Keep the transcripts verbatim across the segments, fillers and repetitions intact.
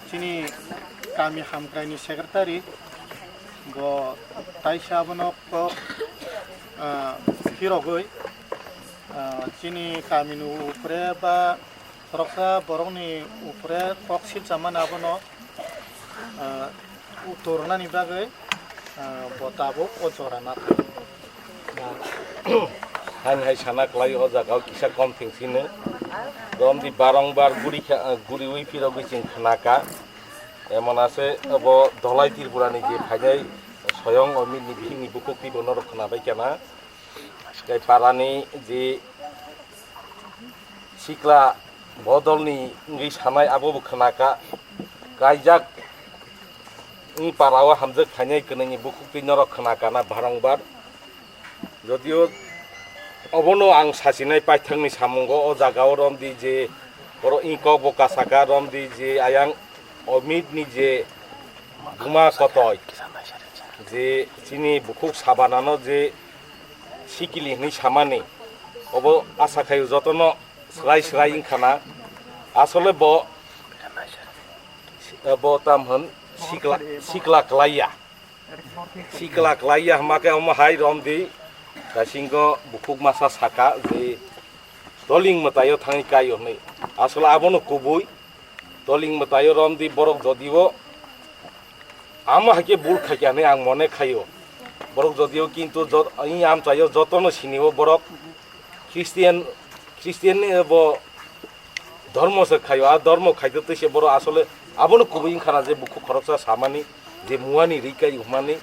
Chini kami hamkraini secretary bo taisa abono kok, ah, phirogwi, ah, chini kamini upre ba khoroksa borokni upre kok silchamani abono, ah, utor wngnani bagwi, ah, bo tabuk o jora nathai. Hani hai sana kwlai o jaga o kisa kom theng sino. Romdi barongbar guri kha, guriwi phirogwi chwng khna ka. Emon ase obo Dholai Tripura ni je phainai soyong o mitni bihikni bukhuk twi bo norok khna bai kana. Tei parani je sikla bodolni wngwi sanai abo bo khna ka. Kaijak wng para o hamjak phainai kwnwini bukhuk twi norok khna kana barongbar. Jodio obono ang sachinai paithakni samungo o jaga o romdi je oro wng kok bo kasaka romdi je ayang o mitni je buma kotoi je chini bukhuk sabanano je sikili hinwi samani obo asa khaio jotono swrai swrai wngkha na. Asole bo, bo tam hwn sikla, sikla klaiya. Sikla klaiya hwnkhe omo hai romdi, dasingo bukhuk masa saka je toling mwtaio thangwi kaio hwnwi. Asole abono kubui, toling mwtaio romdi borok jodio amo haikhe bul khaikha hwnwi ang mone khaio. Borok jodio kintu jot-, ani amchaio jotono sinio borok Christian, Christian ni bo dhormo se khaio, a dhormo khaito twi se borok asole abono kubui wngkha na je bukhuk khoroksa samani, je muani ri kai hwnmani.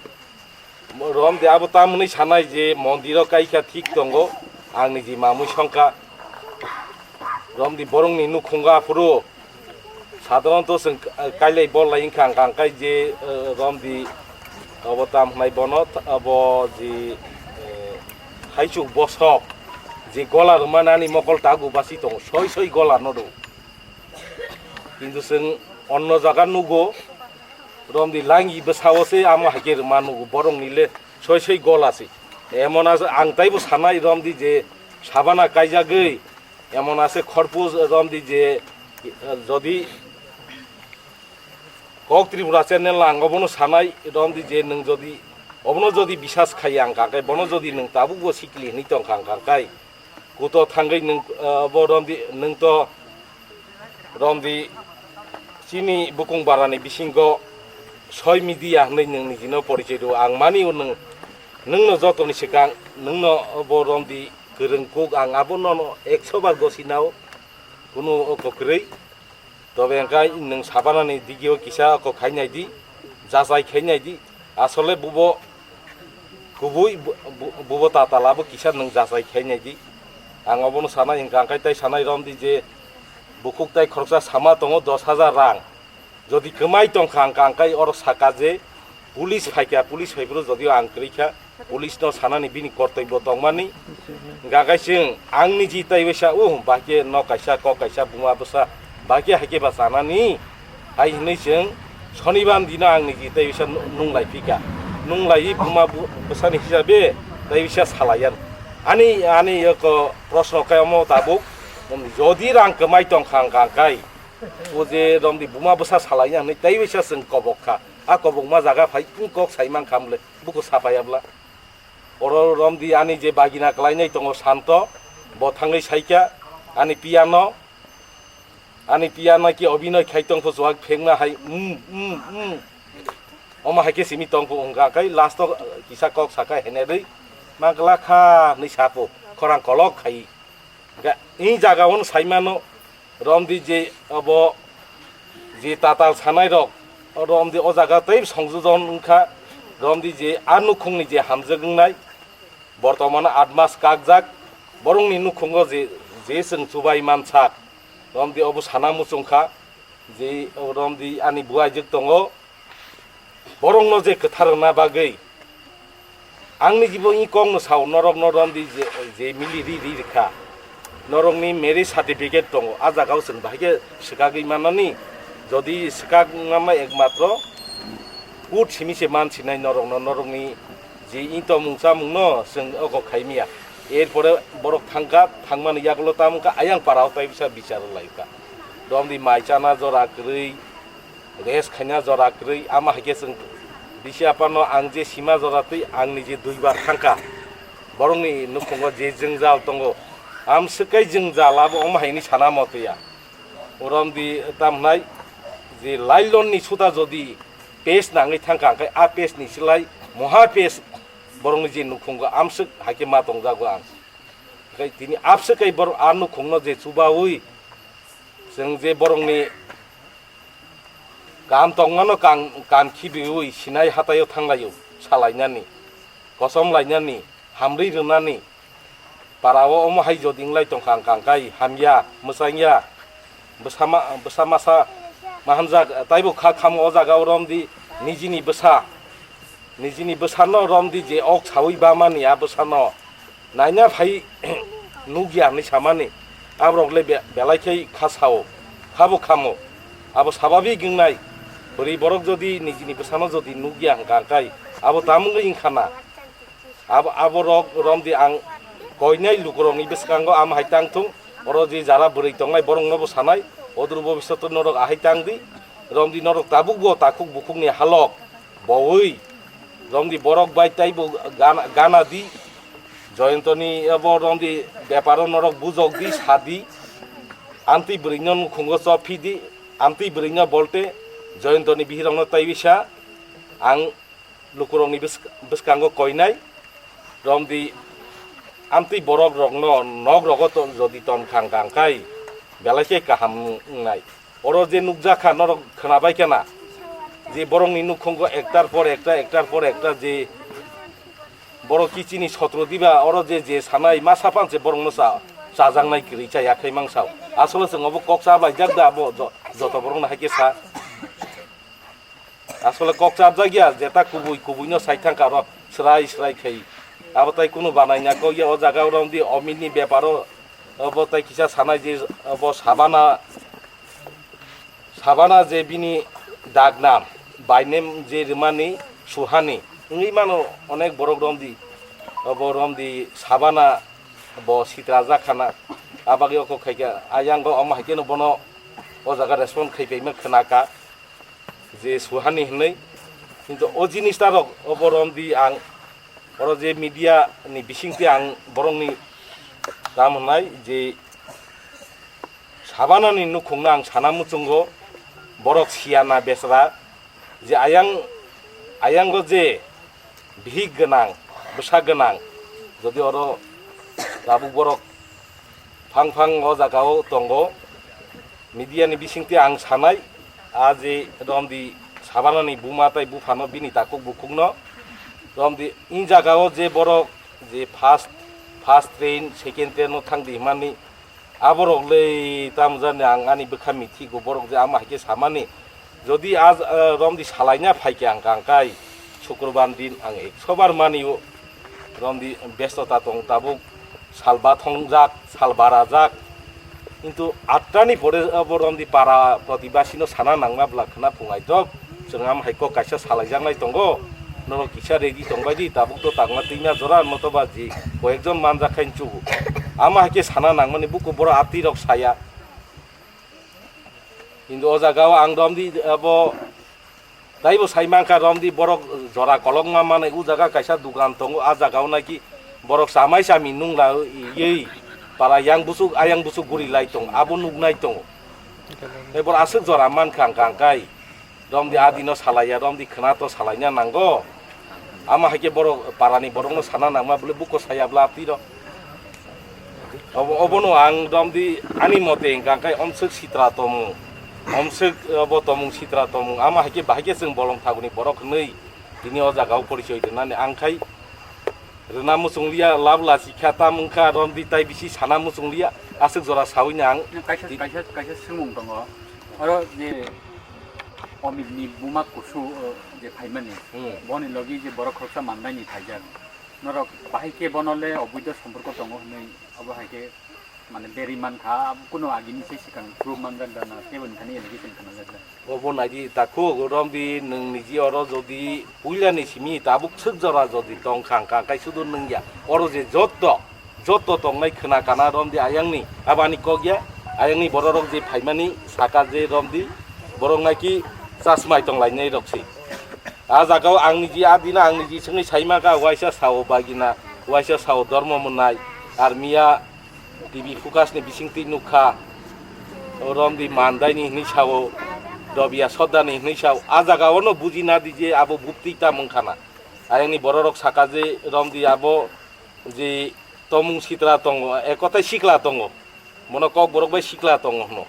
Romdi abo tamoni sanai je mondiro kaikha thik tongo, ang niji mamui songkha. Romdi borokni nukhungo aphuru sadharanto chwng kailai bol lai wngkha, ang kang kai je, eh, romdi abo tam hwnai bono, abo je, eh, haichuk bosok je gola rwmani ani mokol tagu basi tongo, soi soi gola no rw. Kintu chwng onno jaga nugo, romdi langi bwsao se amo haikhe rwma nugo, borokni le soi soi gola se. Emon ase ang taibo sanai romdi je sabana kaijagwi, emon ase khorpu romdi je, eh, jodi Kok Tripura channel ang obono sanai romdi je nwng jodi obono jodi bisas khai ang kangkai, bono jodi nwng tabukbo sikli hinwi tong kha ang kangkai, kuto thangwi nwng, eh, bo romdi nwng to romdi chini bukung barani bisingo soi media hwnwi nwng nijino porichoi rwo. Ang mani o nwng, nwngno jotoni swkang nwngno bo romdi kwrwng kuk ang abo nono ekso bar gosinao kunu oko kwrwi. Tobe hwnkhe nwng sabanani digio kisa kok khai nai di, jachai khai nai di. Asole bubo kubui bu-, bu-, bubo tatal abo kisa nwng jachai khai nai di. Ang obono sanai hwnkha, angkai tai sanai romdi je bukhuk tai khoroksa sama tongo dos hajar rang. Jodi kwmai tongkha hwnkha, angkai oro saka je, Police phaikha, police phaiphuru jodio ang kwrwikha, police no sanani bini kortoibo tongmani. Hwnkha khe chwng ang niji tai waisa, uh, bahai khe nok kaisa, kok kaisa, buma bwsa, bahai khe hai khe ba chanani, hai hwnwi chwng sonibar dino ang niji tai waisa nu-, nunglai phika. Nunglaiwi buma bu-, bwsani hisabe tai waisa salaiya. Ani, ani yoko proshno khe omo tabuk, jodi rang kwmai tongkha hwnkha khe, o je romdi buma bwsa salaiya hwnwi tai waisa chwng kobok kha. A kobokma jaga phai, wng kok sai mankha mle, buko sapaiya bla. Oro romdi ani je bagina kwlainai tongo Santo, bo thangwi saikha, ani piyano, ani piyano ki obinoi khai tongkho chuwak phengma hai, mm, mm, mm. Omo hai khe simi tongkho wngkha, kai last o kisa kok sakha hene rwi, mangla kha hwnwi sapo, khorang kolok khai. Ga-, i jaga o no sai mano, romdi je abo je tatal sanai rok, romdi o jaga tei songjojon wngkha, romdi je a nukhungni je hamjak wngnai, bortomano aat mas kakjak, borokni nukhungo je, je chwng chubai mansak, romdi obo sana muchungkha, je romdi ani buaijwk tongo, borokno je kwthar rwna bagwi, ang ni jibo i kokno sao, norokno romdi je, je mili ri, ri rwkha, norokni marriage certificate tongo, a jagao chwng bahai khe swkagwi manani, jodi swkak wngma ekmatro court simi se man sinai norokno, norokni je i tongmung chamungno chwng oko khaimiya. Erpore borok thangkha, thangmani yagulo tamo wngkha, ayang parao tai bisa bichar laikha. Romdi mai chana jora kwrwi, rest khaina jora kwrwi, ama hai khe chwng bisi aphano ang je sima jora twi ang nije duibar thangkha. Borokni nukhungo je jwngjal tongo, amswk kai jwngjal abo omo hai hinwi sana motwi ya. Orom di tam hnai je lailon ni suda jodi pes nangwi thangkha, hwnkhe a pes ni silai moha pes borokni je nukhungo amswk hai khe ma tongjago ang. Hwnkhe tini abswk kai borok a nukhungno je chubaui chwng je borokni kam tongmano kam, kam khibiui sinai hataio thanglaio, salainani, kosom lainani, hamri rwnani, parao omo hai joding lai tongkha ang kangkai, hamya, mwchangya, bwsama, bwsa masa ma hamjak, taibo kha khamo o jaga o romdi nijini bwsa. Nijini bwsano romdi je ok saui bamani a bwsano naina phai nukya hinwi samani aborok le be-, belai khe kha sao, khabo khamo. Abo sababik wngnai bwrwi borok jodi nijini bwsano jodi nukya hwnkha hwnkhe abo tamo wngwi wngkha na? Abo, aborok romdi ang koinai lukurokni bwskango ama hai tang thung, oro je jara bwrwi tongnai borokno bo sanai, oduru bobishoto norok ahai tang di, romdi norok tabukbo takhuk bukhukni halok. Boui romdi borok bai taibo gana, gana di. Joyantoni abo romdi beparo norok bujok di, sa di. Amtwi bwrwino nukhungo chop phi di. Amtwi bwrwino bolte Joyantoni bihirokno taiwi sa. Ang lukurokni bwsk-, bwskango koinai. Romdi amtwi borok rokno nok rogo to-, jodi ton khang kang khai belai khe kaham wngnai. Oro je nukjakha norok khwnabai khe na, je borokni nukhungo ektar por ekta, ektar por ekta je borok kichini sotro diba, oro je, je sanai ma sapan se borokno cha-, chajaknai kwrwi cha yakhai mangsao. Asole chwng obo kok cha laijak da abo jo-, joto borokno hai khe sa. Asole kok chapjak ya, jeta kubui kubui no sai thangka oro srai srai khai. Abo tai kunu banaina kok ya, o jaga o romdi omit ni beparo, obo tai kisa sanai je obo Sabana, Sabana je bini dagnam, by name je rimani Suhani. Wngwi mano onek borok romdi, obo romdi Sabana bo sitra jak khana. Abagwi oko khaikha, ayang go omo haikhe no bono o jaga respond khai paima khwnaka. Je Suhani hinwi. Kintu o jinis ta rok obo romdi ang, oro je media ni bisingtwi ang borokni tam hwnai je Sabana ni nukhungno ang sana muchungo, borok siyana besra je ayang, ayango je bihik gwnang, bwsa gwnang, jodi oro tabuk borok phang phang o jaga o tongo. Media ni bisingtwi ang sanai, a je romdi Sabana ni buma tai buphano bini takhuk bukhukno romdi in jaga o je borok je first, first train, second train no thangdi himani aborok le tamjani ang ani bwkha mithigo borok je ama haikhe samani. Jodi a, eh, romdi salaina phaikhe ang kangkai, Sukrobar din ang ekso bar mani o. Romdi bestota tong tabuk, sal bathongjak, sal barajak. Kintu atta ni pore abo romdi para protibasi no sana nangma bwla khna phungai dok. Chwng am hai kok kaisa salaijaknai tongo. Norok kisa ready tongbai di, tabuk to tangma twima jora notoba ji koyekjon manjak khai chugo. Ama haikhe sana nangmani buku borok ati rok saya. Hindu o jaga o ang romdi abo taibo sai mankha romdi borok jora kolokma manwi o jaga kaisa dukan tongo, a jaga o naki borok chamai chami nungla iyei para yang busuk ayang busuk guri lai tongo, abo nuknai tongo. Tei borok aswk jora mankha ang kang kai romdi adino salaiya, romdi khwna to salaina nango. Ama haikhe borok parani borokno sana nangma bwle buko saya bwla aptwi rok. Obo, obono ang romdi ani mote hwnkha khe omswk sitra tomung, omswk obo tomung sitra tomung. Ama haikhe bahai khe chwng bolong thaguni borok hwnwi tini o jaga o porichoi rwnani ang khai rwna muchung liya, lab lachi kha tam wngkha romdi tai bisi sana muchung liya, aswk jora sawi na ang. Kaisa, kaisa, kaisa swngmung tongo. Oro je Omit ni buma kusu, o, je phaimani, hmm, boni logi je borok khoroksa mandaini phaijak. Norok bahai khe bono le oboido somporko tongo hwnwi obo hai khe mane beri mankha, abo kuno agini se swkang proof manjak da na, tei boni thani allegation khanajak da. Obo naidi takhuk, romdi nwng niji oro jodi puilani simi tabuk swk jora jodi tongkha, hwnkha khe sudu nwngya. Oro je jotto, jotto tongnai khwna kana romdi ayangni, abani kok ya, ayangni bororok je phaimani saka je romdi, borok naki Tasmai tonglainai rok se. A jagao ang niji, a dino ang niji sengwi saima kha, waisa sao bagina, waisa sao dormo mwnai, ar miya T V Focus ni bisingtwi nukha, Romdi Mandai ni hinwi sao, Dobia Sodda ni hinwi sao, a jagao no bujina di je abo buptwi ta mungkhana. Ayangni bororok saka je Romdi abo je tomung sitra tongo, ekotai sikla tongo, mono kok borok bai sikla tongo hwno.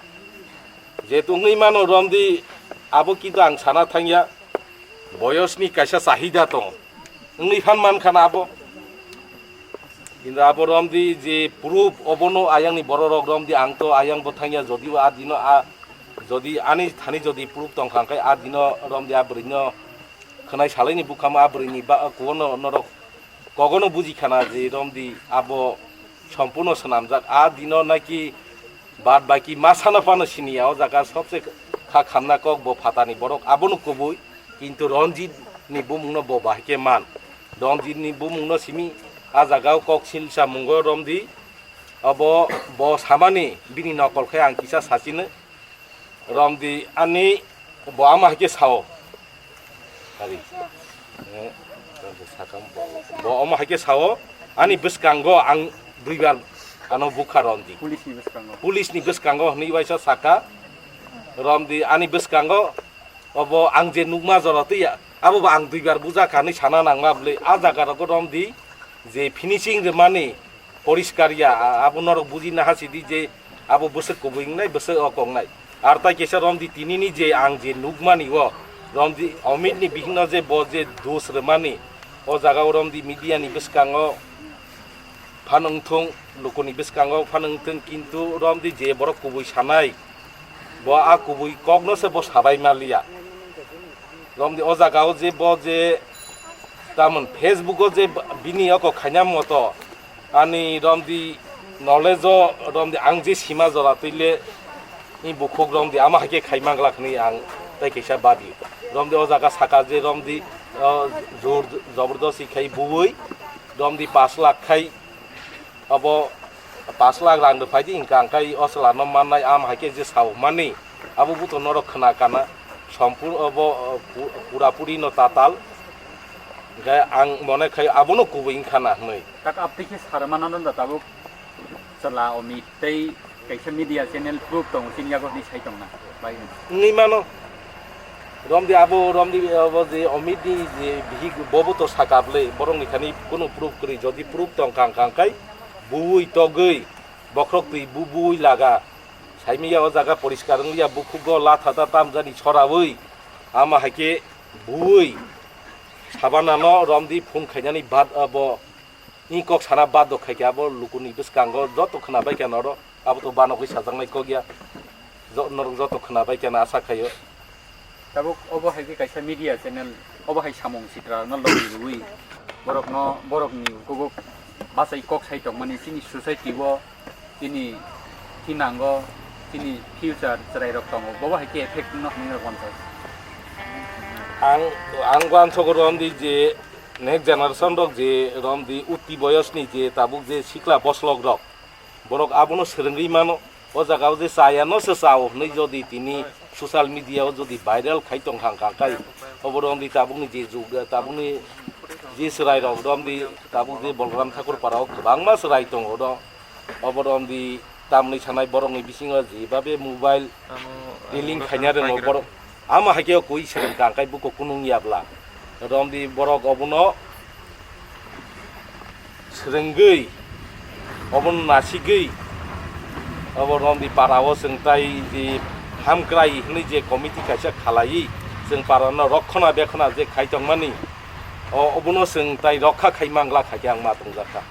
Jehetu wngwi mano Romdi abo kintu ang sana thangya, boyosni kaisa chahida tongo, wngwi phan mankha na abo. Kintu abo Romdi je proof obono ayangni bororok Romdi ang to ayang bo thangya, jodi o a dino a, jodi ani thani jodi proof tongkha hwnkhe a dino Romdi a bwrwino khwnai salaini bukhamo a bwrwini ba kuono norok kogono bujikhana je Romdi abo sompurno swnamjak. A dino naki bad baki masano phano siniya, o jaga sobse kha khamna kok bo phatani borok abono kubui, kintu Ranjit ni bumungno bo bahai khe man. Ranjit ni bumungno simi a jagao kok silsa mungo Romdi, obo bo samani bini nokol khe ang kisa sachino. Romdi ani bo ama hai khe sao. Ari. Eh, sakam bo, bo ama hai khe sao. Ani bwskango ang duibar ano bukha Romdi. Police ni bwskango. Police ni bwskango hwnwi waisa saka. Romdi ani bwskango obo ang je nukma jora twi abo bo ang duibar bujakha hwnwi sana nangma bwlwi a jaga rogo Romdi je finishing rwmani poriskar ya, a-, abo norok buji naha sidi je abo bwswk kubui wngnai, bwswk o koknai. Ar tai kisa Romdi tinini je ang je nukmani o, Romdi Amit ni bihikno je bo je dos rwmani, o jaga o Romdi media ni bwskango phan wngthung, lukuni bwskango phan wngthung, kintu Romdi je borok kubui sanai, bo a kubui kokno se bo sabai maliya. Romdi o jaga o je bo je tamon Facebook o je bini oko khaina moto ani Romdi knowledge o Romdi ang je sima jora twi le ni bukhuk Romdi ama hai khe khai mangla hwnwi ang tai kaisa babi. Romdi o jaga saka je Romdi, o, jor jabardasti khai buwi Romdi pash lakh khai. Abo pash lakh rang rwphai di, hwnkha hwnkhe o chwla no mannai, am hai khe je sao mani, abo buto norok khna kana, sompur-, abo, uh, pu-, pura puri no tatal, hwnkhe ang mone khai abono kubui wngkha na hwnwi. Tak aptwi khe sarmana no da tabuk chwla Amit tei kaisa media channel proof tongo, chini yago hinwi sai tongna, bai hwn. Wngwi mano. Romdi abo, Romdi abo je Amit ni je bihik, bobo to saka bwle, borok ni thani kunu proof kwrwi, jodi proof tong kang kang khai, buwi togwi, bokhorok twi bu-, buwi laga, saimiya o jaga poriskar wngliya, bukhugo latha ta tamjani sorawi, ama hai khe buwi, sabana no Romdi phone khainani bad abo, ni kok sana bad do khai khe abo lukuni bwskango joto khna bai kha noro, abo to banogwi sajaknai kok ya, jo-, norok joto khna bai kha na asa khaio. Tabuk obo hai khe kaisa media channel, obo hai samung sitra no logi rwi, borok no, borok ni ukubuk bachai kok sai tongmani chini society o, chini thinango, chini future chwrai rok tongo, bobo hai khe effect no hinwi rok wansai. Ang, ang wansok Romdi je next generation rok je Romdi utti boyos ni je tabuk je sikla boslok rok, borok abono swrwngwi mano. O jaga o je chaya no se chao hwnwi jodi tini social media o jodi viral khai tong kha hwnkha khai, obo Romdi tabuk ni je jug, tabuk ni je chwrai rok Romdi tabuk je Bolram Thakur para o kwbangma chwrai tongo do. Obo Romdi tamni sanai borok ni bisingo je babe mobile dealing khaina rwngo borok. Ama hai khe o koi swrwng kha hwnkhe buko kunung ya bwla. Romdi borok obono swrwngwi, obono nasigwi, obo Romdi para o chwng tai je hamkrai hwnwi je committee kaisa khalaiwi chwng para no rokhona bekhona je khai tongmani, o, obono chwng tai rokha khai mangla khai khe ang ma tongjakha.